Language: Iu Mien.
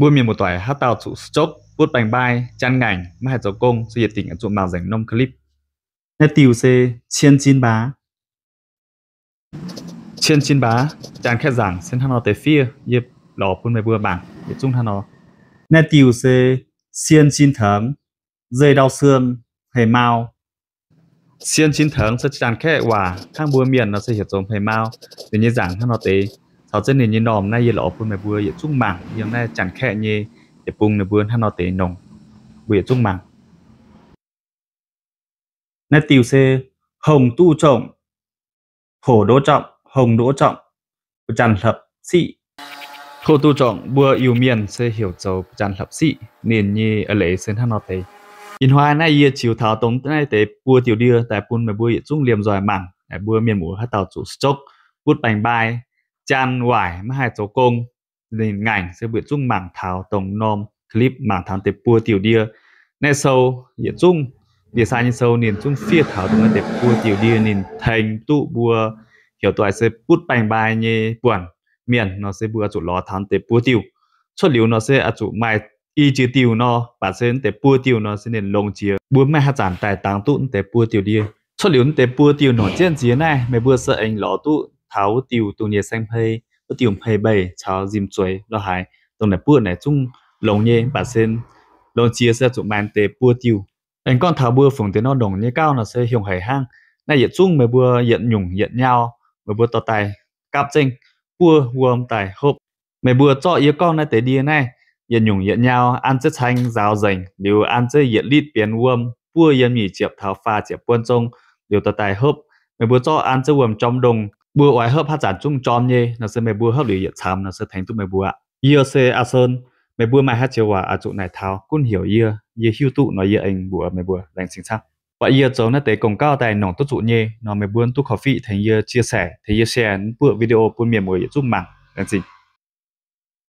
Mbuo mienh muoz-doic haaix dauh zuqc sou butv baeng-mbai, jaan ngaengc, maiv haih zoux gong, se yietc dingc oix zuqc mangc nzengc norm clip. Naaiv diuh se cien zin mbaaz. Cien zin mbaaz, jaan kaeqv nzaangc se hnangv nor deix fiev, yie lorz bun meih mbuo mangc yietc zungv hnangv nor. Naaiv diuh se cien zin tengx, zei ndau suon, hmei mau. Cien zin tengx se jaan kaeqv waac, hnangv mbuo mienh nor se heuc zoux hmei mau. Ninh nyei nzaangc hnangv nor deix, caux zengv ninh nyei normh naaiv yie lorz bun meih mbuo yietc zungv mangc yiem naaiv jaan kaeqv nyei yietc bung ninh mbuo hnangv nor deix nongc. Mbuo yietc zungv mangc. Naaiv diuh se hongh duqv zongc, hoqc ndoqv zongc, hongh ndoqv zongc, ba'jangc hlopv siqv. Hoqc duqv zongc mbuo Iu-Mienh se heuc zoux ba'jangc hlopv siqv. Ninh nyei eix leiz se hnangv nor deix. Ih hnoi naaiv yie ziux taux dongh naaiv deix buo diuh ndie daaih bun meih mbuo yietc zungv liemh nzoih mangc. Mbuo mienh muoz haaix dauh zuqc sou butv baeng-mbai, jaan waaic, maiv haih zoux gong, ninh ngaengc, se mbuo yietc zungv mangc taux dongh norm clip, mangc taux deix buo diuh ndie. Naaiv sou yietc zungv, ndie-sai nyei sou ninh zungv fiev taux dongh naaiv deix buo diuh ndie. Ninh tengx duqv mbuo heuc duqv se butv baeng-mbai nyei buonc mienh nor se mbuo oix zuqc lorz taux deix buo diuh. Cuotv liuz nor se oix zuqc maaih i jiex diuh nor, mv baac se deix buo diuh nor se ninh longx jiex, mbuo maiv haih zanc daaih dangx duqv deix buo diuh ndie. Cuotv liuz deix buo diuh nongc jienv nziex naaiv, meih mbuo se aengx lorz duqv taux wuov diuh dungh nyei saeng-hmei, wuov diuh hmei mbeih caux nzimv zueiz lo haaix, dongh naaic buoqv naaic zungv longx nyei, mv baac se longx jiex se zuqc maaih deix buo diuh. Aengx gorngv taux mbuo fungc deix nor nongc nyei gauv nor se hiongc haic hnangv. Naaiv yietc zungv meih mbuo yietc nyungc yietc nyau, meih mbuo dorh daaih gapv zengv buov wuom daaih hopv. Meih mbuo zorqv yie gorngv naaiv deix ndie naaiv yietc nyungc yietc nyau an zeiv caeng nzaaux nzengc liuz, an zeiv yietc litv bienx wuom, buov yiem nyic ziepc taux faah ziepc buonv zong liuz dorh daaih hopv. Meih mbuo zorqv an zeiv wuom jorm ndongh, mbuo oix hopv haaix zanc zungv jorm nyei nor se meih mbuo hopv liuz yietc camv nor se tengx duqv meih mbuo aqv. Yie se Aa Son. Meih mbuo maaih haaix joux waac oix zuqc naaic taux gunv heuc yie, yie hiuv duqv nor yie aengx mbuox meih mbuo. Laengz zingh camv. Buatc yie zoux naaiv deix gong-gauv daaih nongc duqv zuqc nyei nor, meih mbuo duqv korv-fiqv tengx yie chia sẻ, tengx yie share buoqv video bun mienh muoz yietc zungv mangc. Laengz zingh.